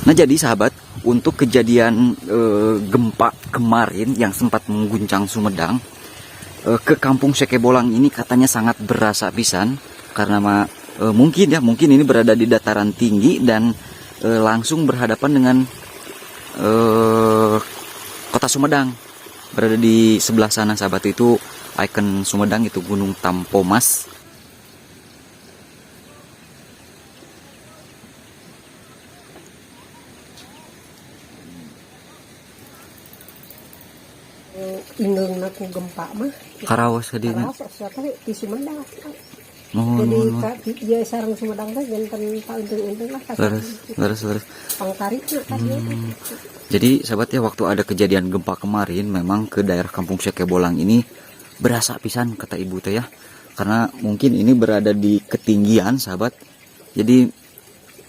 Nah, jadi sahabat, untuk kejadian gempa kemarin yang sempat mengguncang Sumedang, ke kampung Sekebolang ini katanya sangat berasa pisan karena mungkin ya, mungkin ini berada di dataran tinggi dan langsung berhadapan dengan kota Sumedang. Berada di sebelah sana sahabat, itu ikon Sumedang, itu Gunung Tampomas. Ingeungna ku gempa mah. Karaos ka dieu. Karaos teh di Sumedang. Mohon, jadi mohon, mohon. Ka di ieu sareng Sumedang teh janten paeunteung-eunteung lah ka Leres, leres, leres. Pangtarikna ka dieu teh. Jadi sahabat ya, waktu ada kejadian gempa kemarin memang ke daerah kampung Sekebolang ini berasa pisan kata ibu teh ya. Karena mungkin ini berada di ketinggian, sahabat. Jadi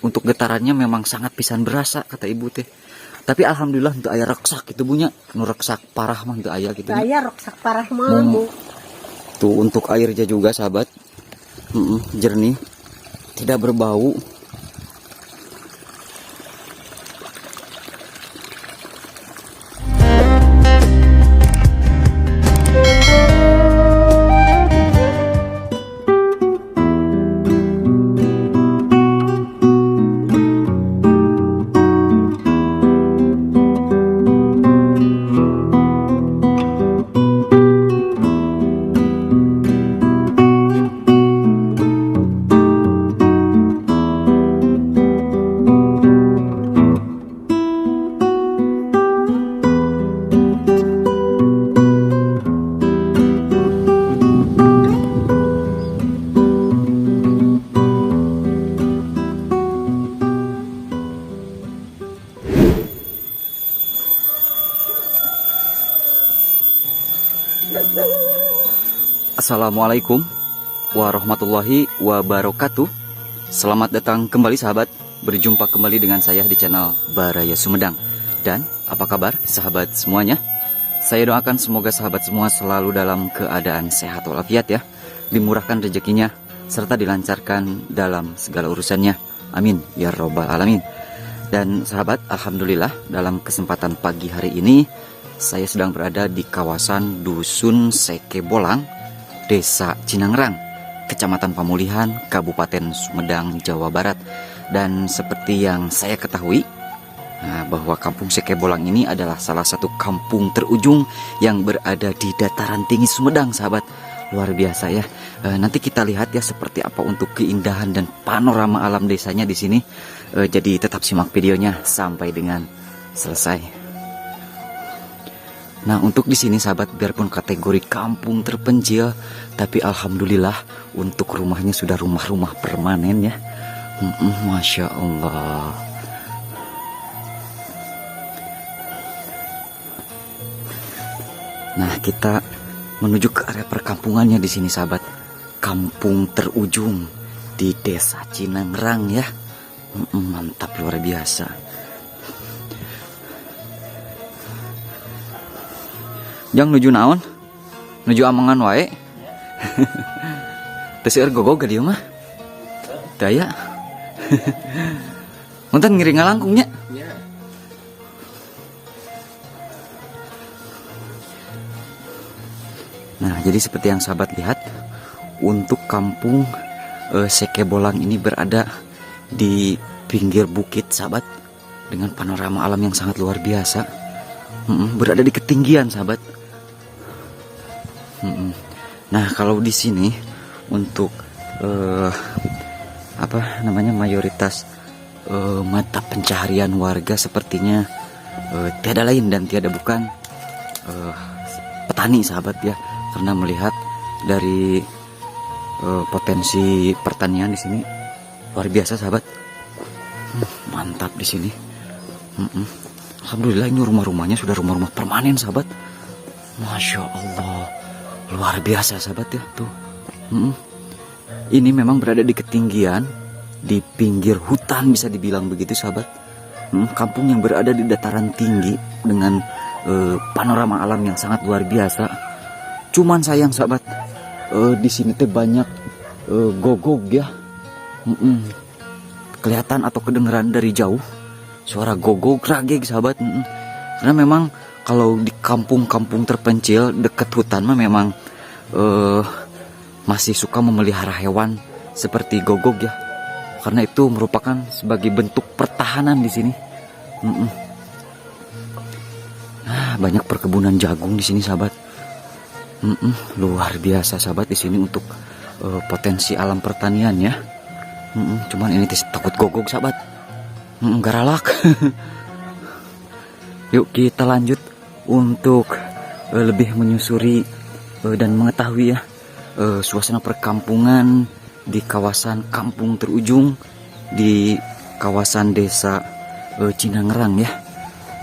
untuk getarannya memang sangat pisan berasa kata ibu teh. Tapi alhamdulillah untuk aya reksak gitu Bu nya, nu reksak parah mah teu aya gitu Teu nya. Aya reksak parah mah. Tuh untuk airnya juga, sahabat. Jernih, tidak berbau. Assalamualaikum warahmatullahi wabarakatuh. Selamat datang kembali sahabat. Berjumpa kembali dengan saya di channel Baraya Sumedang. Dan apa kabar sahabat semuanya? Saya doakan semoga sahabat semua selalu dalam keadaan sehat walafiat ya. Dimurahkan rezekinya serta dilancarkan dalam segala urusannya. Amin ya robbal alamin. Dan sahabat, alhamdulillah dalam kesempatan pagi hari ini saya sedang berada di kawasan Dusun Sekebolang, Desa Cinangrang, Kecamatan Pamulihan, Kabupaten Sumedang, Jawa Barat. Dan seperti yang saya ketahui, nah, bahwa Kampung Sekebolang ini adalah salah satu kampung terujung yang berada di dataran tinggi Sumedang, sahabat. Luar biasa ya. Nanti kita lihat ya seperti apa untuk keindahan dan panorama alam desanya di sini. Jadi tetap simak videonya sampai dengan selesai. Nah, untuk di sini sahabat, biarpun kategori kampung terpencil, tapi alhamdulillah untuk rumahnya sudah rumah-rumah permanen ya. Masya Allah. Nah, kita menuju ke area perkampungannya di sini sahabat. Kampung terujung di Desa Cinangrang ya. Mantap luar biasa. Jang, nuju naon? Nuju amengan wae. Teu seueur gogog ka dieu mah. Teu aya. Punten ngiring ngalangkung nya. Ya. Nah, jadi seperti yang sahabat lihat, untuk kampung Sekebolang ini berada di pinggir bukit, sahabat, dengan panorama alam yang sangat luar biasa. Berada di ketinggian, sahabat. Nah, kalau di sini untuk apa namanya, mayoritas mata pencaharian warga sepertinya tiada lain dan tiada bukan petani, sahabat ya, karena melihat dari potensi pertanian di sini luar biasa, sahabat. Mantap di sini. Alhamdulillah ini rumah-rumahnya sudah rumah-rumah permanen, sahabat. Masya Allah, luar biasa, sahabat ya tuh. Ini memang berada di ketinggian, di pinggir hutan bisa dibilang begitu, sahabat. Kampung yang berada di dataran tinggi dengan panorama alam yang sangat luar biasa. Cuman sayang sahabat, di sini teh banyak gogog ya. Kelihatan atau kedengeran dari jauh. Suara gogog rageg, sahabat. Karena memang kalau di kampung-kampung terpencil dekat hutan mah memang masih suka memelihara hewan seperti gogog ya. Karena itu merupakan sebagai bentuk pertahanan di sini. Nah, banyak perkebunan jagung di sini, sahabat. Luar biasa, sahabat, di sini untuk potensi alam pertanian ya. Cuman ini takut gogog, sahabat. Garalak. Yuk, kita lanjut untuk lebih menyusuri dan mengetahui ya suasana perkampungan di kawasan kampung terujung di kawasan desa Cinangrang ya.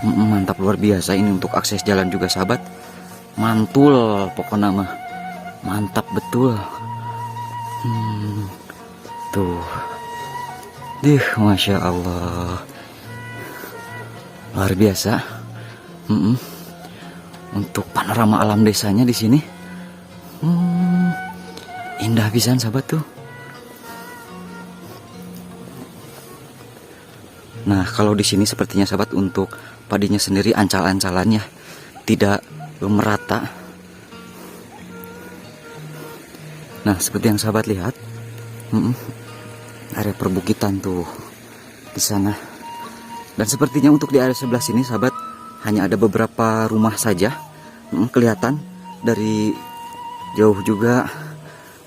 Mantap luar biasa ini untuk akses jalan juga, sahabat. Mantul pokoknya mah. Mantap betul. Tuh. Dih, masya Allah. Luar biasa. Untuk panorama alam desanya di sini. Indah pisan, sahabat, tuh. Nah, kalau di sini sepertinya, sahabat, untuk padinya sendiri ancal-ancalannya tidak merata. Nah, seperti yang sahabat lihat, area perbukitan tuh di sana. Dan sepertinya untuk di area sebelah sini, sahabat, hanya ada beberapa rumah saja. Kelihatan dari jauh juga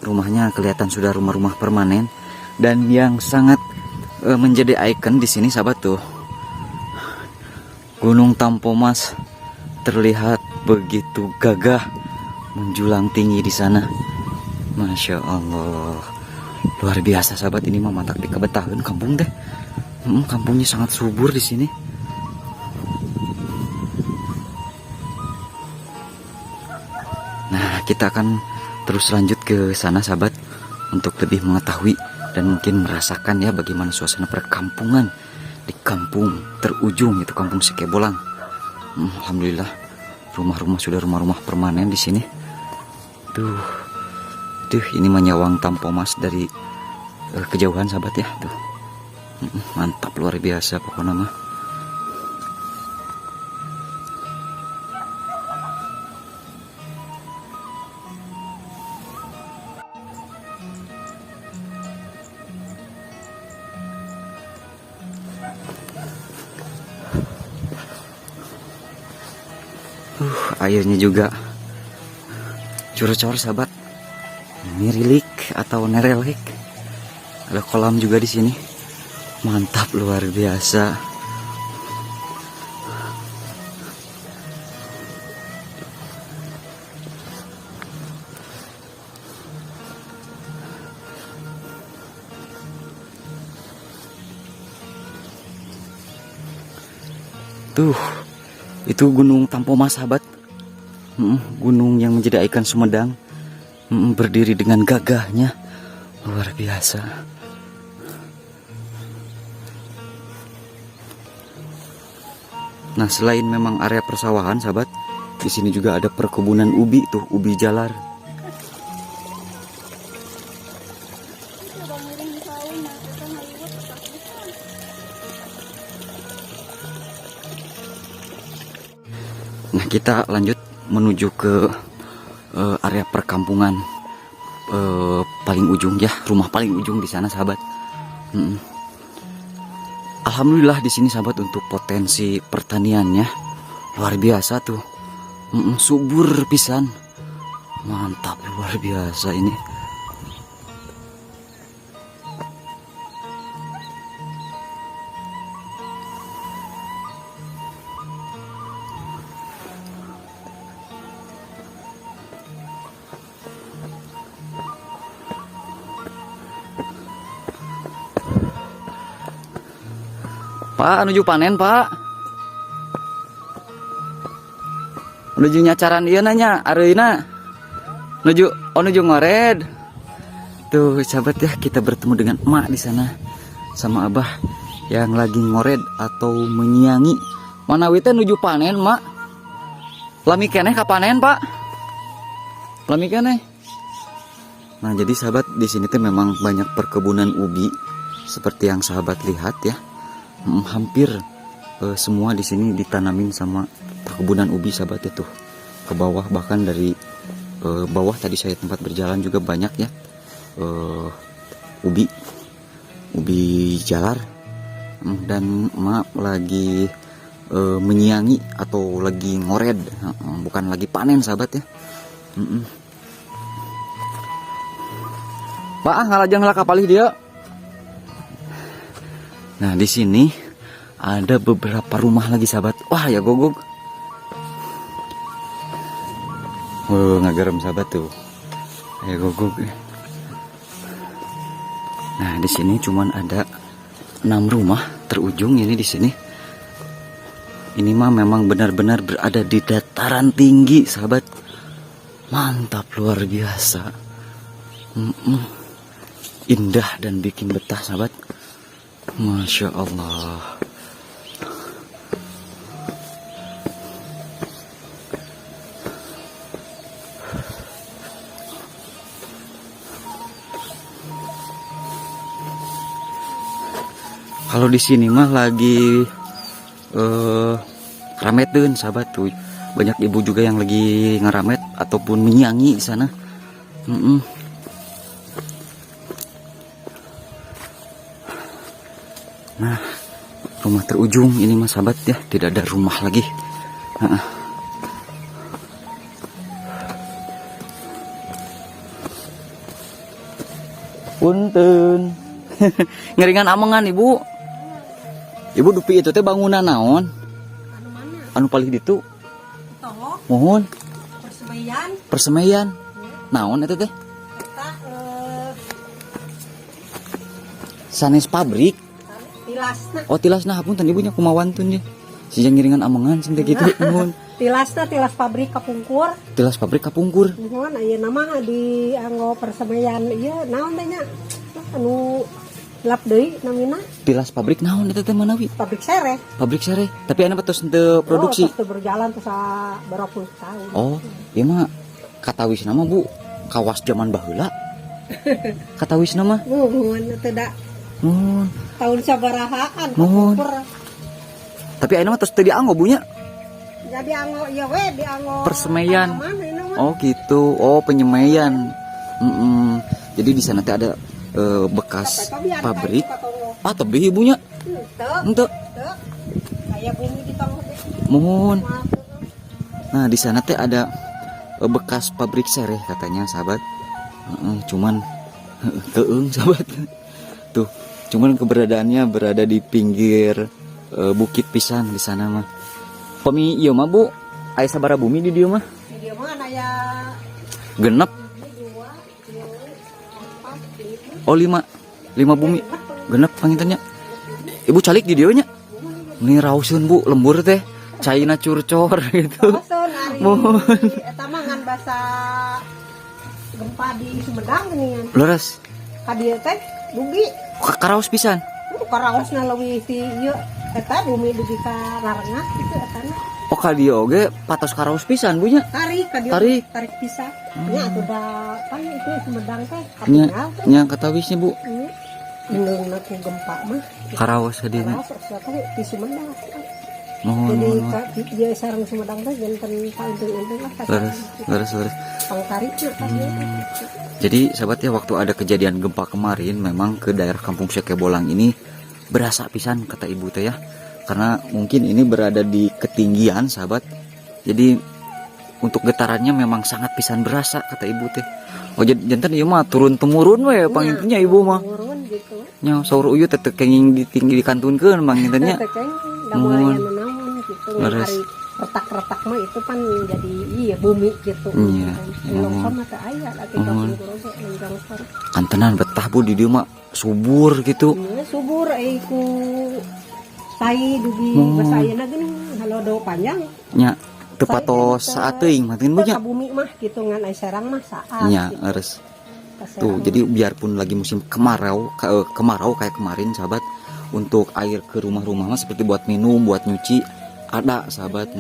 rumahnya kelihatan sudah rumah-rumah permanen, dan yang sangat menjadi ikon di sini, sahabat, tuh Gunung Tampomas terlihat begitu gagah menjulang tinggi di sana. Masya Allah, luar biasa, sahabat, ini mah matak dikabetaheun kampung teh. Kampungnya sangat subur di sini. Nah, kita akan terus lanjut ke sana, sahabat, untuk lebih mengetahui dan mungkin merasakan ya bagaimana suasana perkampungan di kampung terujung itu, kampung Sikebolang. Alhamdulillah rumah-rumah sudah rumah-rumah permanen di sini. Tuh. Tuh, ini menyawang Tampomas dari kejauhan, sahabat, ya tuh. Mantap luar biasa pokoknya mah. Airnya juga curcor, sahabat. Nirilik atau nerelik. Ada kolam juga di sini. Mantap luar biasa. Tuh, itu Gunung Tampomas, sahabat. Gunung yang menjadi ikon Sumedang. Berdiri dengan gagahnya. Luar biasa. Nah, selain memang area persawahan, sahabat, di sini juga ada perkebunan ubi tuh, ubi jalar. Coba ngiring di saung, nah kita ngaliwet ketakutan. Nah, kita lanjut menuju ke area perkampungan paling ujung ya, rumah paling ujung di sana, sahabat. Alhamdulillah di sini, sahabat, untuk potensi pertaniannya luar biasa tuh. Subur pisan. Mantap luar biasa ini. Pak, nuju panen, Pak. Nuju nyacaran ieu nanya, areuna. Nuju, oh, nuju ngored. Tuh, sahabat ya, kita bertemu dengan emak di sana sama abah yang lagi ngored atau menyiangi. Manawi teh nuju panen, Mak? Lami keneh kapanen, Pak? Lami keneh. Nah, jadi sahabat, di sini tuh memang banyak perkebunan ubi seperti yang sahabat lihat ya. Hampir Semua di sini ditanamin sama perkebunan ubi, sahabat ya, tuh ke bawah, bahkan dari bawah tadi saya tempat berjalan juga banyak ya, ubi ubi jalar. Dan emak lagi menyiangi atau lagi ngored, bukan lagi panen, sahabat ya. Pak, ah, ngalajeng lah ka palih dieu. Nah, di sini ada beberapa rumah lagi, sahabat. Wah, ya gogog. Oh, ngagerem, sahabat, tuh. Ya gogog. Nah, di sini cuman ada 6 rumah terujung ini di sini. Ini mah memang benar-benar berada di dataran tinggi, sahabat. Mantap luar biasa. Indah dan bikin betah, sahabat. Masya Allah. Kalau di sini mah lagi rameteun, sahabat, tuh. Banyak ibu juga yang lagi ngeramet ataupun menyiangi di sana. Nah, rumah terujung ini mah, sahabat ya, tidak ada rumah lagi. Heeh. Punten. Ngiringan amengan, Ibu. Ibu, dupi itu teh bangunan naon? Anu mana? Anu paling ditu? Toho. Mohon. Persemaian. Persemaian. Naon eta teh? Eta Sanes pabrik. Tilasna. Oh, tilasna, hapunten ibunya, kumaha wantun ya. Sijang ngiringan amengan sing teh kitu, nuhun. Tilasna tilas pabrik kapungkur. Tilas pabrik kapungkur. Nuhun, ayeuna mah di anggo persemaian ieu naon teh nya? Anu lap deui namina. Tilas pabrik naon eta teh manawi? Pabrik sereh. Pabrik sereh. Tapi anu tos henteu produksi. Oh, tos teu berjalan tos berapa puluh tahun. Oh, ieu mah katawisna mah, Bu, kawas zaman baheula. Katawisna mah. Nuhun teh da Nuhun. Tahun sabarahaan Nuhun. Kapungkur. Tapi ayeuna mah tos teu dianggo, Bu, nya. Jadi anggo ieu we, dianggo Persemaian. tanaman ayeuna mah. Oh gitu. Oh, penyemaian. Jadi di sana teh ada bekas Tapi ada pabrik. kayu katonggo. Ah, tebih ibunya. Henteu, Henteu. Henteu. Aya bumi di tonggo teh. Mohon. Maaf. Nah, di sana teh ada bekas pabrik sereh katanya, sahabat. Heeh, cuman keung, sahabat. Tuh, cuman keberadaannya berada di pinggir bukit pisan di sana mah. Pami ieu mah, Bu, aya sabaraha bumi di dieu mah? Di dieu mah aya 6. Dua, tilu, empat, lima. Oh, lima. Lima bumi. 6 panginten nya. Ibu calik di dieu nya. Ini rauseun, Bu, lembur teh. Caina curcor gitu. Raoseun ari Mohon. Eta mah ngan basa gempa di Sumedang geuningan. Leres. Ka dieu teh dugi. Karaos pisan. Karaosna leuwih ti ieu eta bumi dugi ka Larengah gitu etana. Oh, ka dieu oge patos karaos pisan, Bu, nya. Tarik ka dieu. Tarik. Tarik pisan. Nya atuh da kan itu Sumedang teh Nya, katinggal teh. Nya katawisnya, Bu. Ingeungna ku gempa mah. Karaos ka dieu. Karaos teh di Sumedang. Mohon, Jadi mohon, mohon. ka ieu sareng Sumedang teh janten pauntung-untung lah. Leres, leres, leres. Pangtarikna ka dieu. Jadi sahabat ya, waktu ada kejadian gempa kemarin memang ke daerah Kampung Seke Bolang ini berasa pisan kata ibu teh ya. Karena mungkin ini berada di ketinggian, sahabat. Jadi untuk getarannya memang sangat pisan berasa kata ibu teh. Oh, jadi janten ieu mah turun temurun we pangintennya ibu mah. Turun gitu. Nya saur uyut teh teu kenging di tinggi dikantunkeun panginten nya. Teh keng da moal Mohon. aya naon gitu. Leres. Ari retak-retak mah itu kan jadi iya bumi gitu. Iya, Longsor mah teu aya atuh Mohon. kapungkur oge longsor. Kantenan betah, Bu, di dieu mah subur gitu. Iya, subur euy ku tai dugi Mohon. basa ayeuna geuning halodo panjang. Nya teu patos saat teuing mah Bu Teu nya. ka bumi mah gitu ngan ai serang mah saat Nya gitu. leres. Ka Tuh, serang. jadi biarpun lagi musim kemarau, kemarau kayak kemarin, sahabat, untuk air ke rumah-rumah mah seperti buat minum, buat nyuci ada, sahabat.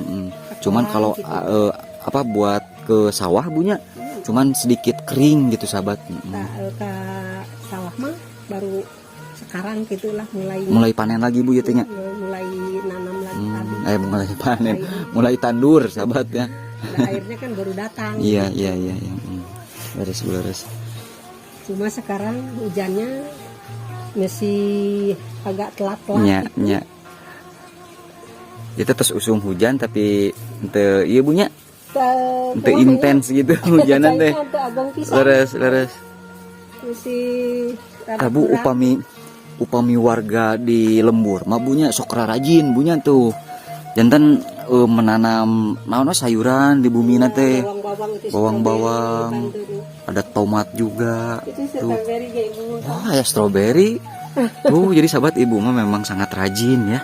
Cuman kalau gitu. apa buat ke sawah bunya, cuman sedikit kering gitu, sahabat. Ka sawah mah baru sekarang gitulah mulai Mulai panen lagi, Bu, ya teh nya. Mulai nanam lagi. Mulai panen, mulai tandur, sahabat ya. Nah, airnya kan baru datang. Iya. Leres, Bu, leres. Cuma sekarang hujannya masih agak telat-telat Nya, gitu. Nya. Itu terus usum hujan tapi henteu ieu, Bu, nya, henteu intens gitu hujanan teh. Teu ageng pisan. Leres, leres. Masih rada Tah, Bu, kurang. Upami upami warga di lembur mah, Bu, nya, sok rajin, Bu, nya, tuh. Janten menanam naon we, sayuran di bumi teh. Bawang-bawang itu, Bawang-bawang. strawberry, Bandung. Ada tomat juga. Itu Tuh. strawberry kayak Ibu. Wah, ya strawberry. Tuh, jadi sahabat, ibu mah memang sangat rajin ya.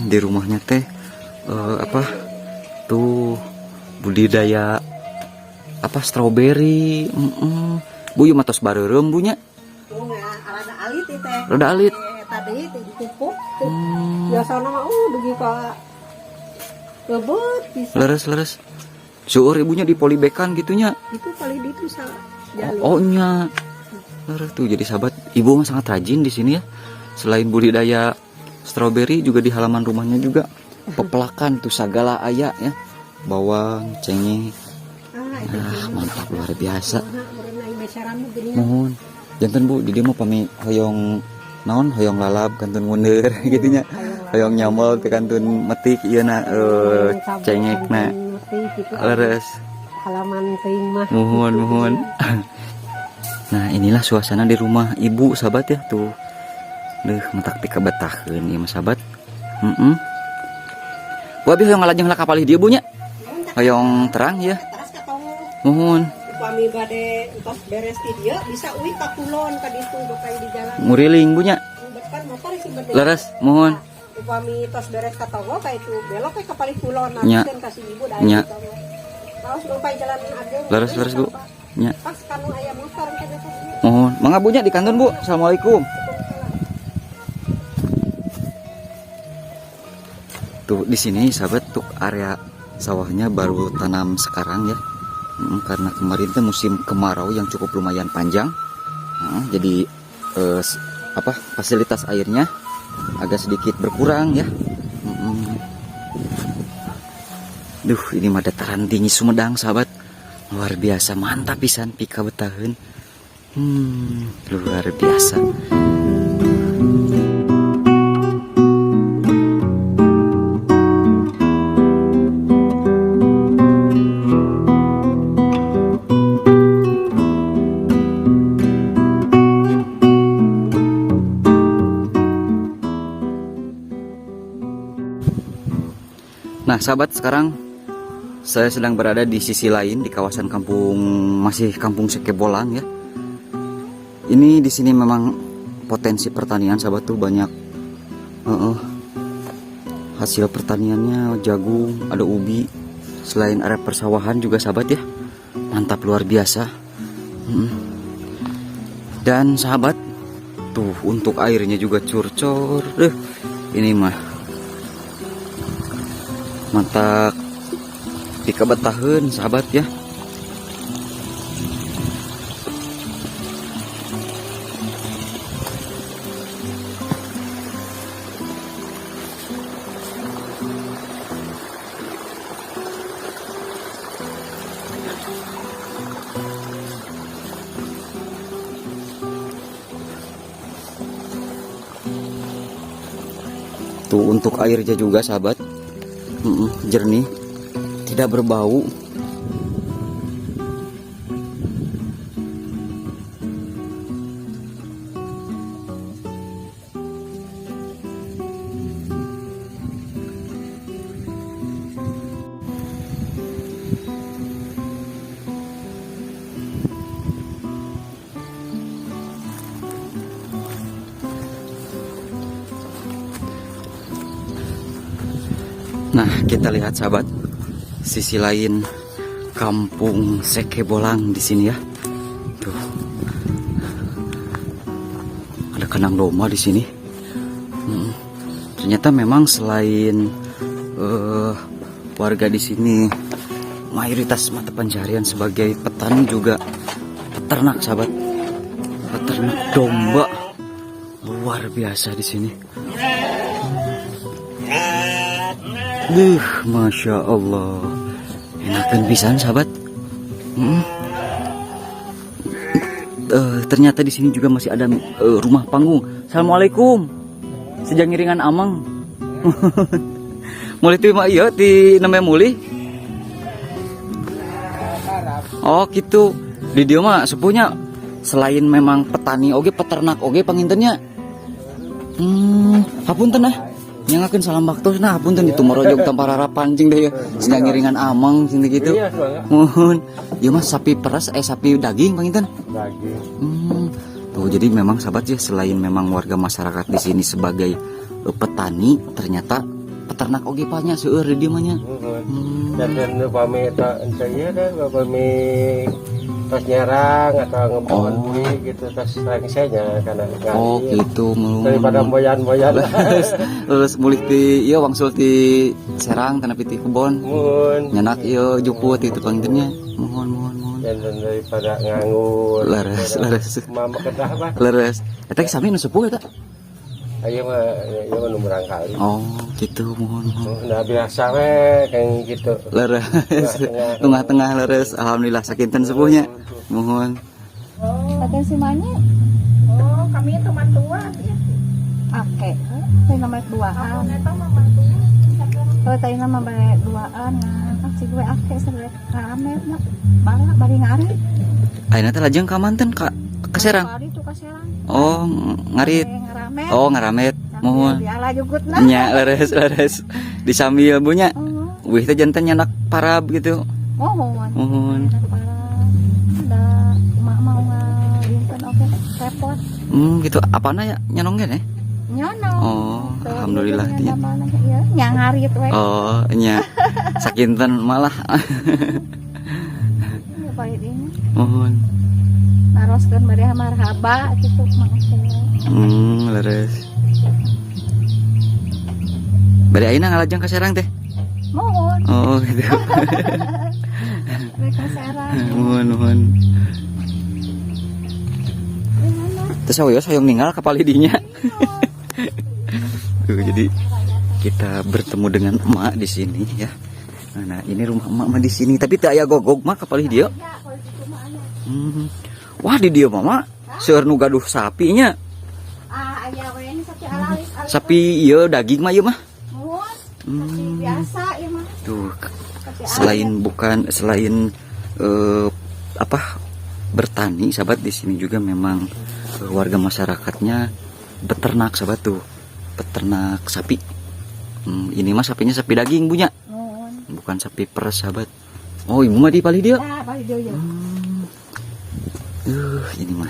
Di rumahnya teh apa? Tuh budidaya apa strawberry. Bu, ieu mah tos bareureum, Bu, nya. Oh, nggak, rada alit itu teh. Rada alit. Tadi itu dipupuk. Biasana mah dugi ka kebut bisa. Leres, leres. Seueur ibunya di polybagan gitu nya. Itu paling di itu salah. Oh, oh nya. Leres tuh, jadi sahabat, ibu mah sangat rajin di sini ya. Selain budidaya stroberi juga di halaman rumahnya juga pepelakan tuh sagala aya ya. Bawang, cengek. Ah, itu. Ah, mantap luar biasa. Gini. Mohon. Janten, Bu, jadi mah pami hoyong naon, hoyong lalap kantun nguneur gitu nya. Hoyong nyambel teh kantun metik ieu na cengek na. Leres. Halaman teuing mah. Mohon, mohon. Nah, inilah suasana di rumah ibu, sahabat ya tuh. Duh, matak pikabetaheun ieu mah, sahabat. Heeh. Bu, abi hoyong ngalajeng heula ka palih dieu, Bu, nya. Hoyong terang ya. Teras ketemu. Mohon. Upami bade entos beres di dieu bisa uih ka kulon ka ditu bakal di jalan. Nguriling, Bu, nya. Depan motor sih berde. Leres, mohon. Upami tos beres ka tonggo ka itu belok ke ka palih kulon Nya. Nah, kasih ibu da Nya. Terus lupa jalan ageng. Leres, leres, Bu. Nya. Pas kanu aya motor kana ka dieu. Mohon. Mangga, Bu, nya dikantun, Bu. Assalamualaikum. Tuh di sini sahabat, tuh area sawahnya baru tanam sekarang ya. Karena kemarin tuh musim kemarau yang cukup lumayan panjang. Jadi apa fasilitas airnya agak sedikit berkurang ya. Duh, ini mah dataran tinggi Sumedang, sahabat. Luar biasa mantap pisan pikabetaheun. Luar biasa. Nah, sahabat, sekarang saya sedang berada di sisi lain di kawasan kampung, masih kampung Sekebolang ya. Ini di sini memang potensi pertanian, sahabat, tuh banyak. Hasil pertaniannya jagung, ada ubi. Selain area persawahan juga, sahabat ya. Mantap luar biasa. Dan sahabat, tuh untuk airnya juga curcor. Duh, ini mah matak pikabetaheun, sahabat ya. Tuh untuk airnya juga, sahabat. Jernih, tidak berbau. Nah, kita lihat sahabat, sisi lain kampung Sekebolang di sini ya. Tuh. Ada kandang domba di sini. Ternyata memang selain warga di sini mayoritas mata pencarian sebagai petani juga peternak, sahabat. Peternak domba luar biasa di sini. Duh, masya Allah. Enakan pisan, sahabat. Ternyata di sini juga masih ada rumah panggung. Assalamualaikum. Sejak ngiringan ameng. Mulih ti mah iya ti namanya mulih. Oh gitu. Di dieu mah sepuhnya selain memang petani oge peternak oge panginten nya. Hapunten ah. Nyangakeun salam baktosna, hapunten itu merojog tanpa harapan cing deh ya. Sejak ngiringan ameng cing teh gitu. Iya, mangga. Muhun. Ieu mah sapi peres, eh, sapi daging panginten. Daging. Tuh, jadi memang sahabat ya, selain memang warga masyarakat di sini sebagai petani, ternyata peternak oge nya seueur di dieu mah nya. Muhun. Dan upami eta ente ieu deh, upami tos nyerang atau ngebon oh. gitu tos rengsenya karena Oh gitu. Daripada boyan-boyan. Terus mulih ti ieu wangsul ti Serang tanapi ti kebon. Muhun. Nyandak ieu jukut itu panginten nya. Muhun, muhun, muhun. Dan daripada nganggur. Leres, leres. Mama kedah mah. Leres. Eta sami nu sepuh eta. Ayo mah ieu mah nu kali. Oh, gitu, muhun, muhun. Nah, biasa we kayak gitu. Leres. Tengah-tengah leres. Alhamdulillah sakinten sepuhnya. Muhun. Kata si Manya, Oh, kami teman tua ya. Ake, saya nomor duaan. Eta mah mantunya. Kalau tadi nama bare duaan, nah, si gue ake sebagai rame mah, bala bari ngarit. Ayeuna teh lajeng ka manten ka Serang. Bari tuh ka Serang. Oh, ngarit. Ngaramet. Oh, ngaramet. Muhun. Diala jugutna. Nya leres leres. Disambil bunya. Oh, Wih teh janten nyandak parab gitu. muhun. Muhun. Parab. Da emak mau ngalinten oke repot. Gitu. Apana ya nyanonggen ya? Nyono. Oh, Tuh, alhamdulillah gitu, nya. Iya, nya ngarit we. Oh, nya. Sakinten malah. Ya, bari ini. Muhun. Naroskeun bari marhaba gitu mang teh. Leres. Bari ayeuna ngalajeng ka Serang teh. Muhun. Oh, gitu. Mereka Serang. Muhun, muhun. Terus awewe hoyong ninggal ka palidinya. Tuh, jadi kita bertemu dengan emak di sini ya. Nah, ini rumah emak mah di sini, tapi teu aya gogog mah ka palih dieu. Wah, di dieu mah seueur nu gaduh sapinya. Ah, aya we ini sapi alalis. Sapi ieu daging mah ieu mah. Muhun. Sapi biasa ieu mah. Tuh, Sapi selain bukan selain apa bertani sahabat, di sini juga memang warga masyarakatnya beternak sahabat, tuh peternak sapi. Ini mah sapinya sapi daging punya, Muhun. Bukan sapi peres sahabat. Oh, ibu mah di palih dieu. Ya, palih dieu ya. Ini mah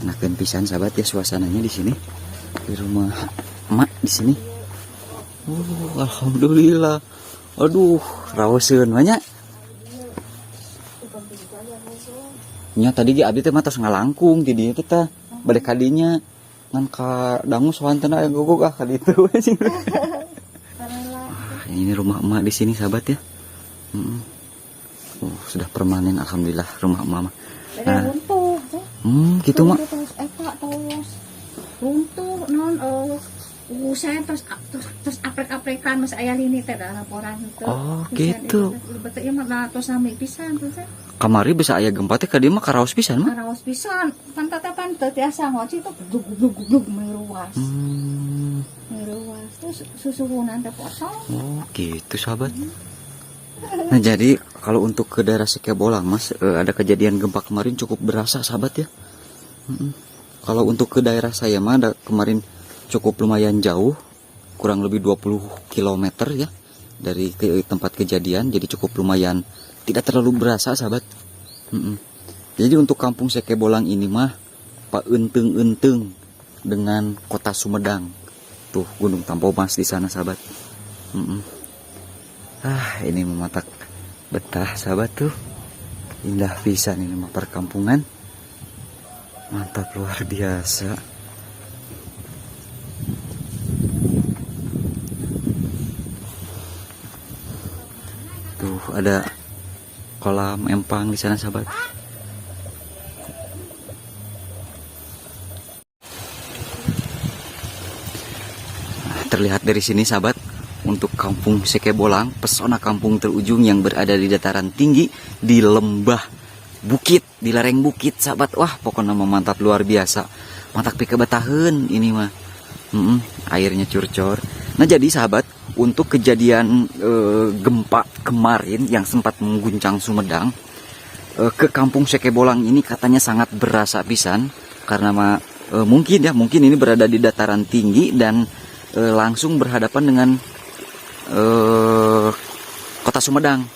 enakan pisan sahabat ya suasananya di sini di rumah emak di sini. Oh, alhamdulillah. Aduh, raoseun banyak. Nya tadi ge abdi teh mah tos ngalangkung di dieu teh tah. Bade kadinya ngan ka dangu soanten aya gogog ah ka ditu we cing. Wah, ini rumah emak di sini sahabat ya. Oh, sudah permanen alhamdulillah rumah emak mah. Nah. Runtuh teh. Gitu mak. Terus eta terus runtuh non usaha terus terus terus aprek-aprekan mas aya lini teh da laporan teh. Oh, gitu. Betul ieu mah da tos sami pisan tuh teh. Kamari bisa aya gempa teh ka dieu mah karaos pisan mah. Karaos pisan, pan tatapan teu tiasa ngoci tuh glug glug glug meruas. Meruas terus susuhunan teh kosong. Oh, gitu sahabat. Nah, jadi kalau untuk ke daerah Sekebolang, Mas, ada kejadian gempa kemarin cukup berasa, sahabat ya. Kalau untuk ke daerah saya mah ada kemarin cukup lumayan jauh, kurang lebih 20 km ya dari ke tempat kejadian, jadi cukup lumayan tidak terlalu berasa, sahabat. Jadi untuk kampung Sekebolang ini mah Pak enteng-enteng dengan kota Sumedang. Tuh Gunung Tampomas di sana, sahabat. Ah, ini mematak betah sahabat tuh. Indah pisan ini mah perkampungan. Mantap luar biasa. Tuh ada kolam empang di sana sahabat. Nah, terlihat dari sini sahabat. untuk Kampung Sekebolang, pesona kampung terujung yang berada di dataran tinggi di lembah bukit, di lereng bukit, sahabat. Wah, pokoknya mah mantap luar biasa. Mantap pikabetaheun ini mah. Airnya curcor. Nah, jadi sahabat, untuk kejadian gempa kemarin yang sempat mengguncang Sumedang, ke Kampung Sekebolang ini katanya sangat berasa pisan karena mah mungkin ya, mungkin ini berada di dataran tinggi dan langsung berhadapan dengan kota Sumedang.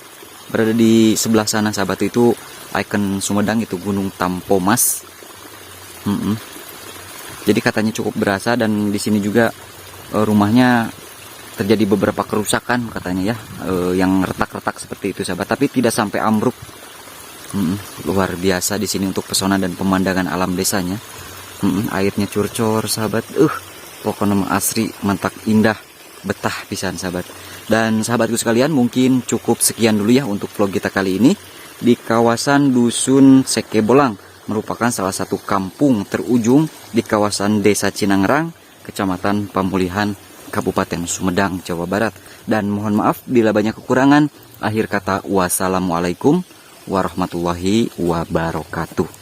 Berada di sebelah sana, sahabat, itu ikon Sumedang, itu Gunung Tampomas. Jadi katanya cukup berasa dan di sini juga rumahnya terjadi beberapa kerusakan katanya ya, yang retak-retak seperti itu, sahabat, tapi tidak sampai ambruk. Luar biasa di sini untuk pesona dan pemandangan alam desanya. Airnya curcor, sahabat. Pokoknya mah asri, mantap, indah, betah pisan, sahabat. Dan sahabatku sekalian, mungkin cukup sekian dulu ya untuk vlog kita kali ini di kawasan Dusun Sekebolang, merupakan salah satu kampung terujung di kawasan Desa Cinangrang, Kecamatan Pamulihan, Kabupaten Sumedang, Jawa Barat. Dan mohon maaf bila banyak kekurangan. Akhir kata, wassalamualaikum warahmatullahi wabarakatuh.